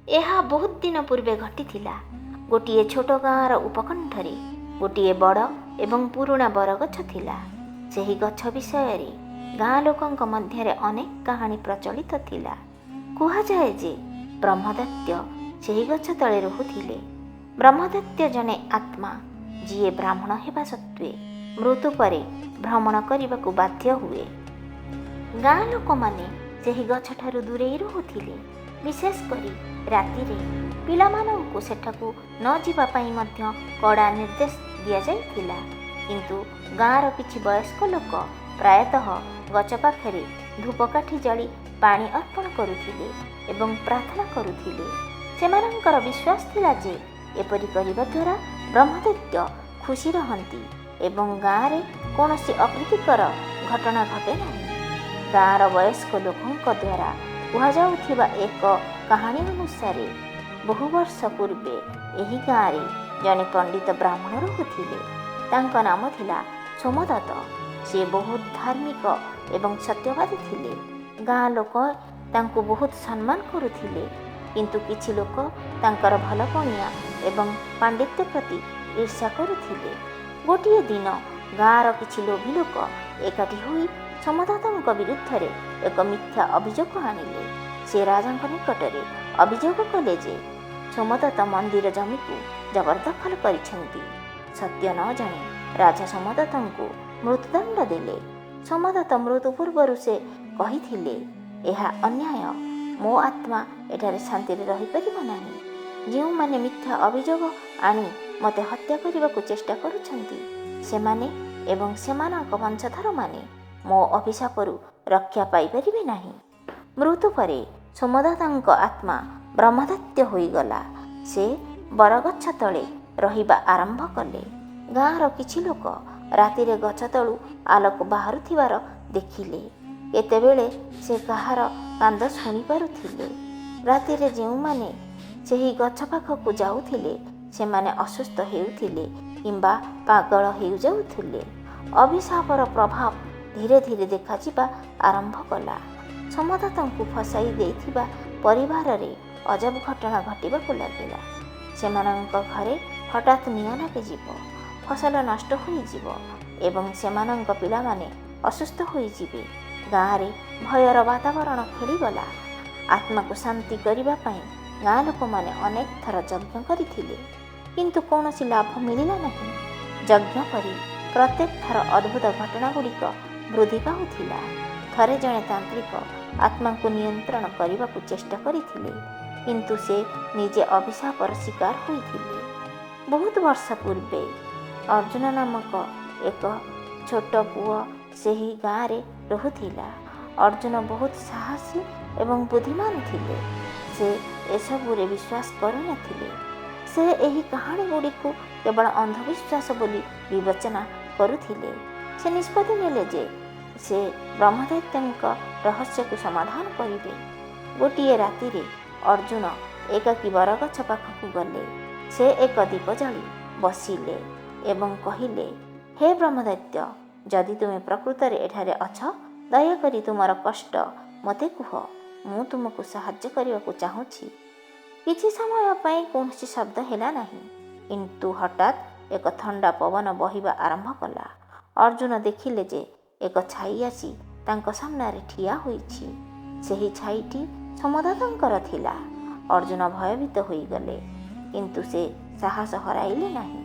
ଏହା ବହୁତ ଦିନ ପୂର୍ବେ ଘଟିଥିଲା। ଗୋଟିଏ ଛୋଟ ଗାଁର ଉପକଣ୍ଠରେ ଗୋଟିଏ ବଡ଼ ଏବଂ ପୁରୁଣା ବରଗଛ ଥିଲା। ସେହି ଗଛ ବିଷୟରେ ଗାଁ ଲୋକଙ୍କ ମଧ୍ୟରେ ଅନେକ କାହାଣୀ ପ୍ରଚଳିତ ଥିଲା। କୁହାଯାଏ ଯେ ବ୍ରହ୍ମଦୈତ୍ୟ ସେହି ଗଛ ତଳେ ରହୁଥିଲେ। ବ୍ରହ୍ମଦୈତ୍ୟ ଜଣେ ଆତ୍ମା, ଯିଏ ବ୍ରାହ୍ମଣ ହେବା ସତ୍ତ୍ୱେ ମୃତ୍ୟୁ ପରେ ଭ୍ରମଣ କରିବାକୁ ବାଧ୍ୟ ହୁଏ। ଗାଁ ଲୋକମାନେ ସେହି ଗଛଠାରୁ ଦୂରେଇ ରହୁଥିଲେ, ବିଶେଷ କରି ରାତିରେ। ପିଲାମାନଙ୍କୁ ସେଠାକୁ ନ ଯିବା ପାଇଁ ମଧ୍ୟ କଡ଼ା ନିର୍ଦ୍ଦେଶ ଦିଆଯାଇଥିଲା। କିନ୍ତୁ ଗାଁର କିଛି ବୟସ୍କ ଲୋକ ପ୍ରାୟତଃ ଗଛ ପାଖରେ ଧୂପକାଠି ଜାଳି ପାଣି ଅର୍ପଣ କରୁଥିଲେ ଏବଂ ପ୍ରାର୍ଥନା କରୁଥିଲେ। ସେମାନଙ୍କର ବିଶ୍ୱାସ ଥିଲା ଯେ ଏପରି କରିବା ଦ୍ୱାରା ବ୍ରହ୍ମଦୈତ୍ୟ ଖୁସି ରହନ୍ତି ଏବଂ ଗାଁରେ କୌଣସି ଅପ୍ରୀତିକର ଘଟଣା ଘଟେ ନାହିଁ। ଗାଁର ବୟସ୍କ ଲୋକଙ୍କ ଦ୍ୱାରା କୁହାଯାଉଥିବା ଏକ କାହାଣୀ ଅନୁସାରେ, ବହୁ ବର୍ଷ ପୂର୍ବେ ଏହି ଗାଁରେ ଜଣେ ପଣ୍ଡିତ ବ୍ରାହ୍ମଣ ରହୁଥିଲେ। ତାଙ୍କ ନାମ ଥିଲା ସୋମଦତ୍ତ। ସେ ବହୁତ ଧାର୍ମିକ ଏବଂ ସତ୍ୟବାଦୀ ଥିଲେ। ଗାଁ ଲୋକ ତାଙ୍କୁ ବହୁତ ସମ୍ମାନ କରୁଥିଲେ, କିନ୍ତୁ କିଛି ଲୋକ ତାଙ୍କର ଭଲପଣିଆ ଏବଂ ପାଣ୍ଡିତ୍ୟ ପ୍ରତି ଈର୍ଷା କରୁଥିଲେ। ଗୋଟିଏ ଦିନ ଗାଁର କିଛି ଲୋଭୀ ଲୋକ ଏକାଠି ହୋଇ ସୋମଦତ୍ତଙ୍କ ବିରୁଦ୍ଧରେ ଏକ ମିଥ୍ୟା ଅଭିଯୋଗ ଆଣିଲେ। ସେ ରାଜାଙ୍କ ନିକଟରେ ଅଭିଯୋଗ କଲେ ଯେ ସୋମଦତ୍ତ ମନ୍ଦିର ଜମିକୁ ଜବରଦଖଲ କରିଛନ୍ତି। ସତ୍ୟ ନ ଜାଣି ରାଜା ସୋମଦତ୍ତଙ୍କୁ ମୃତ୍ୟୁଦଣ୍ଡ ଦେଲେ। ସୋମଦତ୍ତ ମୃତ୍ୟୁ ପୂର୍ବରୁ ସେ କହିଥିଲେ, ଏହା ଅନ୍ୟାୟ। ମୋ ଆତ୍ମା ଏଠାରେ ଶାନ୍ତିରେ ରହିପାରିବ ନାହିଁ। ଯେଉଁମାନେ ମିଥ୍ୟା ଅଭିଯୋଗ ଆଣି ମୋତେ ହତ୍ୟା କରିବାକୁ ଚେଷ୍ଟା କରୁଛନ୍ତି, ସେମାନେ ଏବଂ ସେମାନଙ୍କ ବଂଶଧରମାନେ ମୋ ଅଭିଶାପରୁ ରକ୍ଷା ପାଇପାରିବେ ନାହିଁ। ମୃତ୍ୟୁ ପରେ ସୋମଦତ୍ତଙ୍କ ଆତ୍ମା ବ୍ରହ୍ମଦୈତ୍ୟ ହୋଇଗଲା। ସେ ବରଗଛ ତଳେ ରହିବା ଆରମ୍ଭ କଲେ। ଗାଁର କିଛି ଲୋକ ରାତିରେ ଗଛ ତଳୁ ଆଲୋକ ବାହାରୁଥିବାର ଦେଖିଲେ। କେତେବେଳେ ସେ କାହାର କାନ୍ଦ ଶୁଣିପାରୁଥିଲେ। ରାତିରେ ଯେଉଁମାନେ ସେହି ଗଛ ପାଖକୁ ଯାଉଥିଲେ, ସେମାନେ ଅସୁସ୍ଥ ହେଉଥିଲେ କିମ୍ବା ପାଗଳ ହୋଇଯାଉଥିଲେ। ଅଭିଶାପର ପ୍ରଭାବ ଧୀରେ ଧୀରେ ଦେଖାଯିବା ଆରମ୍ଭ କଲା। ସୋମଦତ୍ତଙ୍କୁ ଫସାଇ ଦେଇଥିବା ପରିବାରରେ ଅଜବ ଘଟଣା ଘଟିବାକୁ ଲାଗିଲା। ସେମାନଙ୍କ ଘରେ ହଠାତ୍ ନିଆଁ ଲାଗିଯିବ, ଫସଲ ନଷ୍ଟ ହୋଇଯିବ ଏବଂ ସେମାନଙ୍କ ପିଲାମାନେ ଅସୁସ୍ଥ ହୋଇଯିବେ। ଗାଁରେ ଭୟର ବାତାବରଣ ଖେଳିଗଲା। ଆତ୍ମାକୁ ଶାନ୍ତି କରିବା ପାଇଁ ଗାଁ ଲୋକମାନେ ଅନେକ ଥର ଯଜ୍ଞ କରିଥିଲେ, କିନ୍ତୁ କୌଣସି ଲାଭ ମିଳିଲା ନାହିଁ। ଯଜ୍ଞ ପରେ ପ୍ରତ୍ୟେକ ଥର ଅଦ୍ଭୁତ ଘଟଣାଗୁଡ଼ିକ ବୃଦ୍ଧି ପାଉଥିଲା। ଥରେ ଜଣେ ତାନ୍ତ୍ରିକ ଆତ୍ମାଙ୍କୁ ନିୟନ୍ତ୍ରଣ କରିବାକୁ ଚେଷ୍ଟା କରିଥିଲେ, କିନ୍ତୁ ସେ ନିଜେ ଅଭିଶାପର ଶିକାର ହୋଇଥିଲେ। ବହୁତ ବର୍ଷ ପୂର୍ବେ ଅର୍ଜୁନ ନାମକ ଏକ ଛୋଟ ପୁଅ ସେହି ଗାଁରେ ରହୁଥିଲା। ଅର୍ଜୁନ ବହୁତ ସାହସୀ ଏବଂ ବୁଦ୍ଧିମାନ ଥିଲେ। ସେ ଏସବୁରେ ବିଶ୍ୱାସ କରୁନଥିଲେ। ସେ ଏହି କାହାଣୀଗୁଡ଼ିକୁ କେବଳ ଅନ୍ଧବିଶ୍ୱାସ ବୋଲି ବିବେଚନା କରୁଥିଲେ। ସେ ନିଷ୍ପତ୍ତି ନେଲେ ଯେ ସେ ବ୍ରହ୍ମଦୈତ୍ୟଙ୍କ ରହସ୍ୟକୁ ସମାଧାନ କରିବେ। ଗୋଟିଏ ରାତିରେ ଅର୍ଜୁନ ଏକାକୀ ବରଗଛ ପାଖକୁ ଗଲେ। ସେ ଏକ ଦୀପ ଜାଳି ବସିଲେ ଏବଂ କହିଲେ, ହେ ବ୍ରହ୍ମଦୈତ୍ୟ, ଯଦି ତୁମେ ପ୍ରକୃତରେ ଏଠାରେ ଅଛ, ଦୟାକରି ତୁମର କଷ୍ଟ ମୋତେ କୁହ। ମୁଁ ତୁମକୁ ସାହାଯ୍ୟ କରିବାକୁ ଚାହୁଁଛି। କିଛି ସମୟ ପାଇଁ କୌଣସି ଶବ୍ଦ ହେଲା ନାହିଁ, କିନ୍ତୁ ହଠାତ୍ ଏକ ଥଣ୍ଡା ପବନ ବହିବା ଆରମ୍ଭ କଲା। ଅର୍ଜୁନ ଦେଖିଲେ ଯେ ଏକ ଛାଇ ଆସି ତାଙ୍କ ସାମ୍ନାରେ ଠିଆ ହୋଇଛି। ସେହି ଛାଇଟି ସୋମଦତ୍ତଙ୍କର ଥିଲା। ଅର୍ଜୁନ ଭୟଭୀତ ହୋଇଗଲେ, କିନ୍ତୁ ସେ ସାହସ ହରାଇଲେ ନାହିଁ।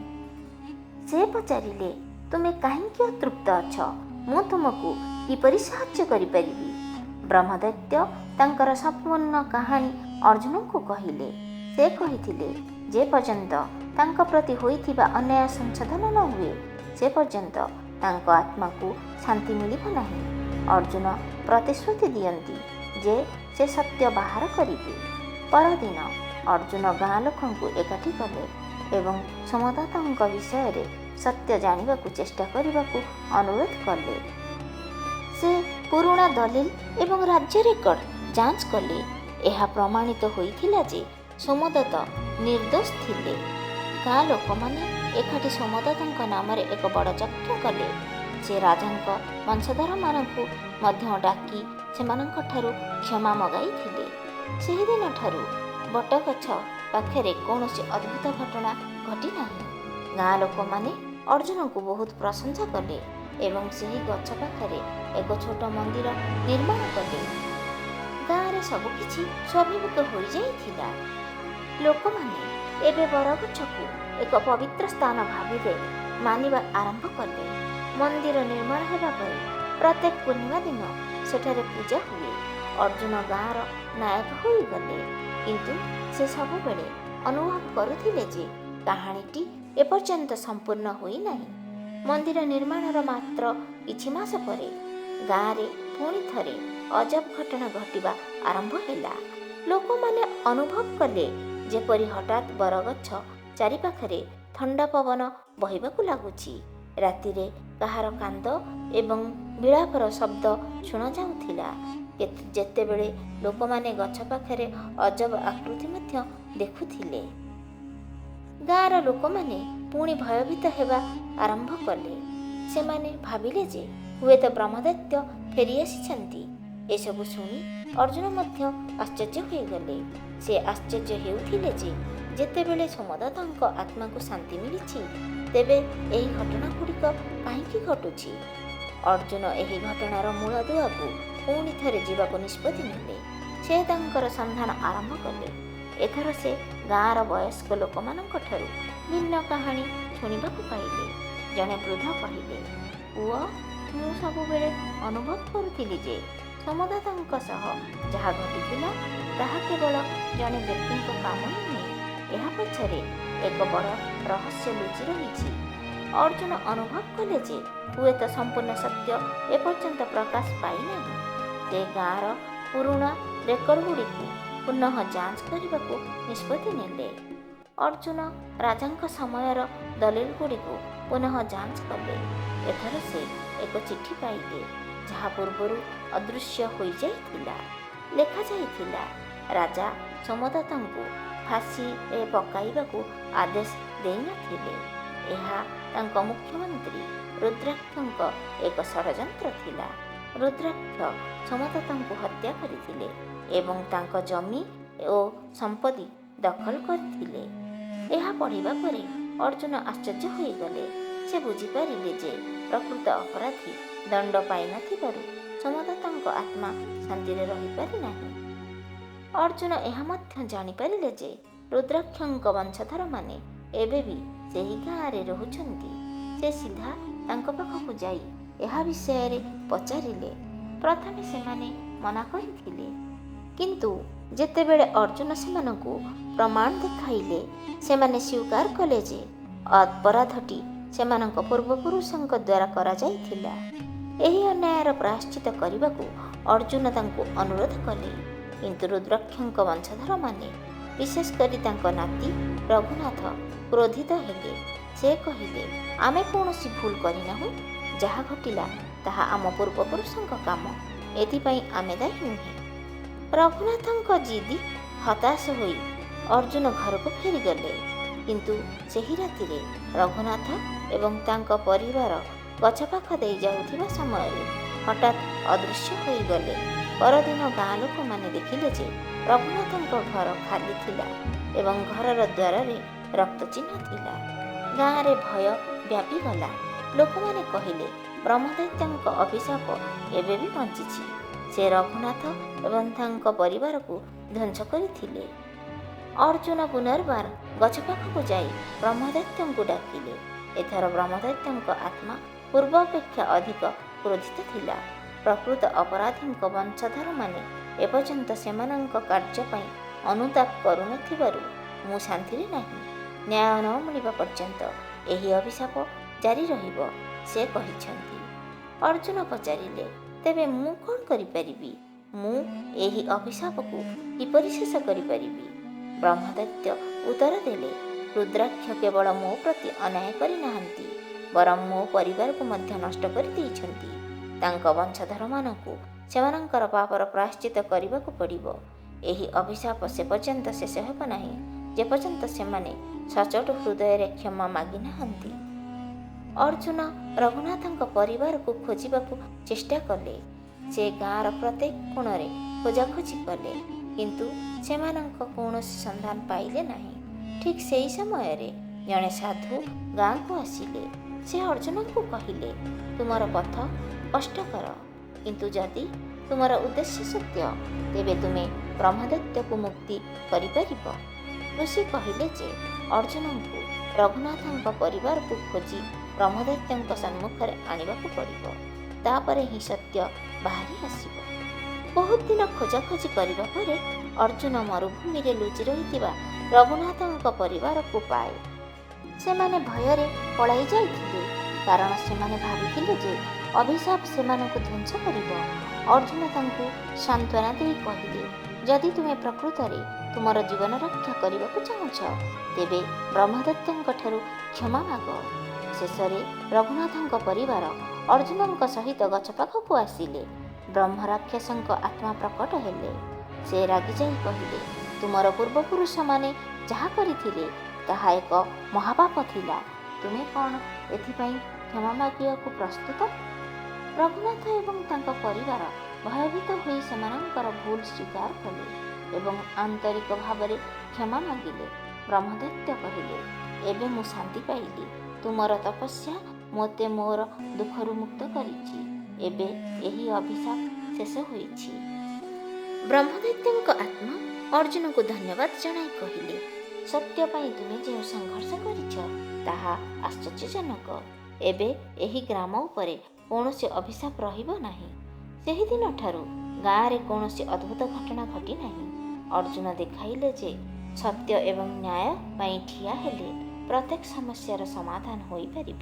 ସେ ପଚାରିଲେ, ତୁମେ କାହିଁକି ଅତୃପ୍ତ ଅଛ? ମୁଁ ତୁମକୁ କିପରି ସାହାଯ୍ୟ କରିପାରିବି? ବ୍ରହ୍ମଦୈତ୍ୟ ତାଙ୍କର ସମ୍ପୂର୍ଣ୍ଣ କାହାଣୀ ଅର୍ଜୁନଙ୍କୁ କହିଲେ। ସେ କହିଥିଲେ ଯେ ପର୍ଯ୍ୟନ୍ତ ତାଙ୍କ ପ୍ରତି ହୋଇଥିବା ଅନ୍ୟାୟ ସଂଶୋଧନ ନ ହୁଏ, ସେ ପର୍ଯ୍ୟନ୍ତ ତାଙ୍କ ଆତ୍ମାକୁ ଶାନ୍ତି ମିଳିବ ନାହିଁ। ଅର୍ଜୁନ ପ୍ରତିଶ୍ରୁତି ଦିଅନ୍ତି ଯେ ସେ ସତ୍ୟ ବାହାର କରିବେ। ପରଦିନ ଅର୍ଜୁନ ଗାଁ ଲୋକଙ୍କୁ ଏକାଠି କଲେ ଏବଂ ସୋମଦତ୍ତଙ୍କ ବିଷୟରେ ସତ୍ୟ ଜାଣିବାକୁ ଚେଷ୍ଟା କରିବାକୁ ଅନୁରୋଧ କଲେ। ସେ ପୁରୁଣା ଦଲିଲ ଏବଂ ରାଜ୍ୟ ରେକର୍ଡ ଯାଞ୍ଚ କଲେ। ଏହା ପ୍ରମାଣିତ ହୋଇଥିଲା ଯେ ସୋମଦତ୍ତ ନିର୍ଦ୍ଦୋଷ ଥିଲେ। ଗାଁ ଲୋକମାନେ ଏକାଠି ସୋମଦତ୍ତଙ୍କ ନାମରେ ଏକ ବଡ଼ ଯଜ୍ଞ କଲେ। ସେ ରାଜାଙ୍କ ବଂଶଧରମାନଙ୍କୁ ମଧ୍ୟ ଡାକି ସେମାନଙ୍କଠାରୁ କ୍ଷମା ମଗାଇଥିଲେ। ସେହିଦିନଠାରୁ ବଟଗଛ ପାଖରେ କୌଣସି ଅଦ୍ଭୁତ ଘଟଣା ଘଟିନାହିଁ। ଗାଁ ଲୋକମାନେ ଅର୍ଜୁନଙ୍କୁ ବହୁତ ପ୍ରଶଂସା କଲେ ଏବଂ ସେହି ଗଛ ପାଖରେ ଏକ ଛୋଟ ମନ୍ଦିର ନିର୍ମାଣ କଲେ। ଗାଁରେ ସବୁକିଛି ସ୍ୱାଭାବିକ ହୋଇଯାଇଥିଲା। ଲୋକମାନେ ଏବେ ବରଗଛକୁ ଏକ ପବିତ୍ର ସ୍ଥାନ ଭାବରେ ମାନିବା ଆରମ୍ଭ କଲେ। ମନ୍ଦିର ନିର୍ମାଣ ହେବା ପରେ ପ୍ରତ୍ୟେକ ପୂର୍ଣ୍ଣିମା ଦିନ ସେଠାରେ ପୂଜା ହୁଏ। ଅର୍ଜୁନ ଗାଁର ନାୟକ ହୋଇଗଲେ, କିନ୍ତୁ ସେ ସବୁବେଳେ ଅନୁଭବ କରୁଥିଲେ ଯେ କାହାଣୀଟି ଏପର୍ଯ୍ୟନ୍ତ ସମ୍ପୂର୍ଣ୍ଣ ହୋଇନାହିଁ। ମନ୍ଦିର ନିର୍ମାଣର ମାତ୍ର କିଛି ମାସ ପରେ ଗାଁରେ ପୁଣି ଥରେ ଅଜବ ଘଟଣା ଘଟିବା ଆରମ୍ଭ ହେଲା। ଲୋକମାନେ ଅନୁଭବ କଲେ ଯେପରି ହଠାତ୍ ବରଗଛ ଚାରିପାଖରେ ଥଣ୍ଡା ପବନ ବହିବାକୁ ଲାଗୁଛି। ରାତିରେ କାହାର କାନ୍ଦ ଏବଂ ବିଳାପର ଶବ୍ଦ ଶୁଣାଯାଉଥିଲା। ଯେତେବେଳେ ଲୋକମାନେ ଗଛ ପାଖରେ ଅଜବ ଆକୃତି ମଧ୍ୟ ଦେଖୁଥିଲେ। ଗାଁର ଲୋକମାନେ ପୁଣି ଭୟଭୀତ ହେବା ଆରମ୍ଭ କଲେ। ସେମାନେ ଭାବିଲେ ଯେ ହୁଏତ ବ୍ରହ୍ମଦୈତ୍ୟ ଫେରିଆସିଛନ୍ତି। ଏସବୁ ଶୁଣି ଅର୍ଜୁନ ମଧ୍ୟ ଆଶ୍ଚର୍ଯ୍ୟ ହୋଇଗଲେ। ସେ ଆଶ୍ଚର୍ଯ୍ୟ ହେଉଥିଲେ ଯେ ଯେତେବେଳେ ସୋମଦତ୍ତଙ୍କ ଆତ୍ମାକୁ ଶାନ୍ତି ମିଳିଛି, ତେବେ ଏହି ଘଟଣାଗୁଡ଼ିକ କାହିଁକି ଘଟୁଛି? ଅର୍ଜୁନ ଏହି ଘଟଣାର ମୂଳଦୁଆକୁ ପୁଣି ଥରେ ଯିବାକୁ ନିଷ୍ପତ୍ତି ନେଲେ। ସେ ତାଙ୍କର ସନ୍ଧାନ ଆରମ୍ଭ କଲେ। ଏଥର ସେ ଗାଁର ବୟସ୍କ ଲୋକମାନଙ୍କଠାରୁ ଭିନ୍ନ କାହାଣୀ ଶୁଣିବାକୁ ପାଇଲେ। ଜଣେ ବୃଦ୍ଧ କହିଲେ, "ପୁଅ, ମୁଁ ସବୁବେଳେ ଅନୁଭବ କରୁଥିଲି ଯେ ସୋମଦତ୍ତଙ୍କ ସହ ଯାହା ଘଟିଥିଲା ତାହା କେବଳ ଜଣେ ବ୍ୟକ୍ତିଙ୍କ କାମ ନୁହେଁ। ଏହା ପଛରେ ଏକ ବଡ଼ ରହସ୍ୟ ଲୁଚି ରହିଛି।" ଅର୍ଜୁନ ଅନୁଭବ କଲେ ଯେ ହୁଏତ ସମ୍ପୂର୍ଣ୍ଣ ସତ୍ୟ ଏପର୍ଯ୍ୟନ୍ତ ପ୍ରକାଶ ପାଇନାହିଁ। ସେ ଗାଁର ପୁରୁଣା ରେକର୍ଡଗୁଡ଼ିକୁ ପୁନଃ ଯାଞ୍ଚ କରିବାକୁ ନିଷ୍ପତ୍ତି ନେଲେ। ଅର୍ଜୁନ ରାଜାଙ୍କ ସମୟର ଦଲିଲଗୁଡ଼ିକୁ ପୁନଃ ଯାଞ୍ଚ କଲେ। ଏଥର ସେ ଏକ ଚିଠି ପାଇଲେ ଯାହା ପୂର୍ବରୁ ଅଦୃଶ୍ୟ ହୋଇଯାଇଥିଲା। ଲେଖାଯାଇଥିଲା, ରାଜା ସୋମଦତ୍ତଙ୍କୁ ଫାଶୀରେ ପକାଇବାକୁ ଆଦେଶ ଦେଇନଥିଲେ। ଏହା ତାଙ୍କ ମୁଖ୍ୟମନ୍ତ୍ରୀ ରୁଦ୍ରାକ୍ଷଙ୍କ ଏକ ଷଡ଼ଯନ୍ତ୍ର ଥିଲା। ରୁଦ୍ରାକ୍ଷ ସୋମଦତ୍ତଙ୍କୁ ହତ୍ୟା କରିଥିଲେ ଏବଂ ତାଙ୍କ ଜମି ଓ ସମ୍ପତ୍ତି ଦଖଲ କରିଥିଲେ। ଏହା ପଢ଼ିବା ପରେ ଅର୍ଜୁନ ଆଶ୍ଚର୍ଯ୍ୟ ହୋଇଗଲେ। ସେ ବୁଝିପାରିଲେ ଯେ ପ୍ରକୃତ ଅପରାଧୀ ଦଣ୍ଡ ପାଇନଥିବାରୁ ସୋମଦତ୍ତଙ୍କ ଆତ୍ମା ଶାନ୍ତିରେ ରହିପାରିନାହିଁ। ଅର୍ଜୁନ ଏହା ମଧ୍ୟ ଜାଣିପାରିଲେ ଯେ ରୁଦ୍ରାକ୍ଷଙ୍କ ବଂଶଧରମାନେ ଏବେ ବି ସେହି ଗାଁରେ ରହୁଛନ୍ତି। ସେ ସିଧା ତାଙ୍କ ପାଖକୁ ଯାଇ ଏହା ବିଷୟରେ ପଚାରିଲେ। ପ୍ରଥମେ ସେମାନେ ମନା କରିଥିଲେ। କିନ୍ତୁ ଯେତେବେଳେ ଅର୍ଜୁନ ସେମାନଙ୍କୁ ପ୍ରମାଣ ଦେଖାଇଲେ, ସେମାନେ ସ୍ୱୀକାର କଲେ ଯେ ଅପରାଧଟି ସେମାନଙ୍କ ପୂର୍ବପୁରୁଷଙ୍କ ଦ୍ୱାରା କରାଯାଇଥିଲା। ଏହି ଅନ୍ୟାୟର ପ୍ରାୟଶ୍ଚିତ୍ତ କରିବାକୁ ଅର୍ଜୁନ ତାଙ୍କୁ ଅନୁରୋଧ କଲେ। କିନ୍ତୁ ରୁଦ୍ରାକ୍ଷଙ୍କ ବଂଶଧରମାନେ, ବିଶେଷ କରି ତାଙ୍କ ନାତି ରଘୁନାଥ, କ୍ରୋଧିତ ହେଲେ। ସେ କହିଲେ, "ଆମେ କୌଣସି ଭୁଲ କରିନାହୁଁ। ଯାହା ଘଟିଲା ତାହା ଆମ ପୂର୍ବପୁରୁଷଙ୍କ କାମ। ଏଥିପାଇଁ ଆମେ ଦାୟୀ ନୁହେଁ।" ରଘୁନାଥଙ୍କ ଜିଦି ହତାଶ ହୋଇ ଅର୍ଜୁନ ଘରକୁ ଫେରିଗଲେ। କିନ୍ତୁ ସେହି ରାତିରେ ରଘୁନାଥ ଏବଂ ତାଙ୍କ ପରିବାର ଗଛ ପାଖ ଦେଇ ଯାଉଥିବା ସମୟରେ ହଠାତ୍ ଅଦୃଶ୍ୟ ହୋଇଗଲେ। ପରଦିନ ଗାଁ ଲୋକମାନେ ଦେଖିଲେ ଯେ ରଘୁନାଥଙ୍କ ଘର ଖାଲି ଥିଲା ଏବଂ ଘରର ଦ୍ୱାରରେ ରକ୍ତଚିହ୍ନ ଥିଲା। ଗାଁରେ ଭୟ ବ୍ୟାପିଗଲା। ଲୋକମାନେ କହିଲେ, ବ୍ରହ୍ମଦୈତ୍ୟଙ୍କ ଅଭିଶାପ ଏବେ ବି ବଞ୍ଚିଛି। ସେ ରଘୁନାଥ ଏବଂ ତାଙ୍କ ପରିବାରକୁ ଧ୍ୱଂସ କରିଥିଲେ। ଅର୍ଜୁନ ପୁନର୍ବାର ଗଛ ପାଖକୁ ଯାଇ ବ୍ରହ୍ମଦୈତ୍ୟଙ୍କୁ ଡାକିଲେ। ଏଥର ବ୍ରହ୍ମଦୈତ୍ୟଙ୍କ ଆତ୍ମା ପୂର୍ବ ଅପେକ୍ଷା ଅଧିକ କ୍ରୋଧିତ ଥିଲା। "ପ୍ରକୃତ ଅପରାଧୀଙ୍କ ବଂଶଧରମାନେ ଏପର୍ଯ୍ୟନ୍ତ ସେମାନଙ୍କ କାର୍ଯ୍ୟ ପାଇଁ ଅନୁତାପ କରୁନଥିବାରୁ ମୁଁ ଶାନ୍ତିରେ ନାହିଁ। ନ୍ୟାୟ ନ ମିଳିବା ପର୍ଯ୍ୟନ୍ତ ଏହି ଅଭିଶାପ ଜାରି ରହିବ", ସେ କହିଛନ୍ତି। ଅର୍ଜୁନ ପଚାରିଲେ, "ତେବେ ମୁଁ କ'ଣ କରିପାରିବି? ମୁଁ ଏହି ଅଭିଶାପକୁ କିପରି ଶେଷ କରିପାରିବି?" ବ୍ରହ୍ମଦୈତ୍ୟ ଉତ୍ତର ଦେଲେ, "ରୁଦ୍ରାକ୍ଷ କେବଳ ମୋ ପ୍ରତି ଅନ୍ୟାୟ କରିନାହାନ୍ତି, ବରଂ ମୋ ପରିବାରକୁ ମଧ୍ୟ ନଷ୍ଟ କରିଦେଇଛନ୍ତି। ତାଙ୍କ ବଂଶଧରମାନଙ୍କୁ ସେମାନଙ୍କର ପାପର ପ୍ରାୟଶ୍ଚିତ୍ତ କରିବାକୁ ପଡ଼ିବ। ଏହି ଅଭିଶାପ ସେପର୍ଯ୍ୟନ୍ତ ଶେଷ ହେବ ନାହିଁ ଯେପର୍ଯ୍ୟନ୍ତ ସେମାନେ ସଚୋଟ ହୃଦୟରେ କ୍ଷମା ମାଗିନାହାନ୍ତି।" ଅର୍ଜୁନ ରଘୁନାଥଙ୍କ ପରିବାରକୁ ଖୋଜିବାକୁ ଚେଷ୍ଟା କଲେ। ସେ ଗାଁର ପ୍ରତ୍ୟେକ କୋଣରେ ଖୋଜାଖୋଜି କଲେ, କିନ୍ତୁ ସେମାନଙ୍କ କୌଣସି ସନ୍ଧାନ ପାଇଲେ ନାହିଁ। ଠିକ୍ ସେହି ସମୟରେ ଜଣେ ସାଧୁ ଗାଁକୁ ଆସିଲେ। ସେ ଅର୍ଜୁନଙ୍କୁ କହିଲେ, ତୁମର ପଥ କଷ୍ଟକର, କିନ୍ତୁ ଯଦି ତୁମର ଉଦ୍ଦେଶ୍ୟ ସତ୍ୟ, ତେବେ ତୁମେ ବ୍ରହ୍ମଦୈତ୍ୟକୁ ମୁକ୍ତି କରିପାରିବ। ଋଷି କହିଲେ ଯେ ଅର୍ଜୁନଙ୍କୁ ରଘୁନାଥଙ୍କ ପରିବାରକୁ ଖୋଜି ବ୍ରହ୍ମଦୈତ୍ୟଙ୍କ ସମ୍ମୁଖରେ ଆଣିବାକୁ ପଡ଼ିବ, ତାପରେ ହିଁ ସତ୍ୟ ବାହାରି ଆସିବ। ବହୁତ ଦିନ ଖୋଜାଖୋଜି କରିବା ପରେ ଅର୍ଜୁନ ମରୁଭୂମିରେ ଲୁଚି ରହିଥିବା ରଘୁନାଥଙ୍କ ପରିବାରକୁ ପାଏ। ସେମାନେ ଭୟରେ ପଳାଇ ଯାଇଥିଲେ, କାରଣ ସେମାନେ ଭାବିଥିଲେ ଯେ ଅଭିଶାପ ସେମାନଙ୍କୁ ଧ୍ୱଂସ କରିବ। ଅର୍ଜୁନ ତାଙ୍କୁ ସାନ୍ତ୍ୱନା ଦେଇ କହିଲେ, ଯଦି ତୁମେ ପ୍ରକୃତରେ ତୁମର ଜୀବନ ରକ୍ଷା କରିବାକୁ ଚାହୁଁଛ, ତେବେ ବ୍ରହ୍ମଦୈତ୍ୟଙ୍କଠାରୁ କ୍ଷମା ମାଗ। ଶେଷରେ ରଘୁନାଥଙ୍କ ପରିବାର ଅର୍ଜୁନଙ୍କ ସହିତ ଗଛ ପାଖକୁ ଆସିଲେ। ବ୍ରହ୍ମରାକ୍ଷସଙ୍କ ଆତ୍ମା ପ୍ରକଟ ହେଲେ। ସେ ରାଗିଯାଇ କହିଲେ, ତୁମର ପୂର୍ବପୁରୁଷମାନେ ଯାହା କରିଥିଲେ ତାହା ଏକ ମହାପାପ ଥିଲା। ତୁମେ କ'ଣ ଏଥିପାଇଁ କ୍ଷମା ମାଗିବାକୁ ପ୍ରସ୍ତୁତ? ରଘୁନାଥ ଏବଂ ତାଙ୍କ ପରିବାର ଭୟଭୀତ ହୋଇ ସେମାନଙ୍କର ଭୁଲ ସ୍ୱୀକାର କଲେ ଏବଂ ଆନ୍ତରିକ ଭାବରେ କ୍ଷମା ମାଗିଲେ। ବ୍ରହ୍ମଦୈତ୍ୟ କହିଲେ, ଏବେ ମୁଁ ଶାନ୍ତି ପାଇଲି। ତୁମର ତପସ୍ୟା ମୋତେ ମୋର ଦୁଃଖରୁ ମୁକ୍ତ କରିଛି। ଏବେ ଏହି ଅଭିଶାପ ଶେଷ ହୋଇଛି। ବ୍ରହ୍ମଦୈତ୍ୟଙ୍କ ଆତ୍ମା ଅର୍ଜୁନଙ୍କୁ ଧନ୍ୟବାଦ ଜଣାଇ କହିଲେ, ସତ୍ୟ ପାଇଁ ତୁମେ ଯେଉଁ ସଂଘର୍ଷ କରିଛ ତାହା ଆଶ୍ଚର୍ଯ୍ୟଜନକ। ଏବେ ଏହି ଗ୍ରାମ ଉପରେ କୌଣସି ଅଭିଶାପ ରହିବ ନାହିଁ। ସେହିଦିନଠାରୁ ଗାଁରେ କୌଣସି ଅଦ୍ଭୁତ ଘଟଣା ଘଟିନାହିଁ। ଅର୍ଜୁନ ଦେଖାଇଲେ ଯେ ସତ୍ୟ ଏବଂ ନ୍ୟାୟ ପାଇଁ ଠିଆ ହେଲେ ପ୍ରତ୍ୟେକ ସମସ୍ୟାର ସମାଧାନ ହୋଇପାରିବ।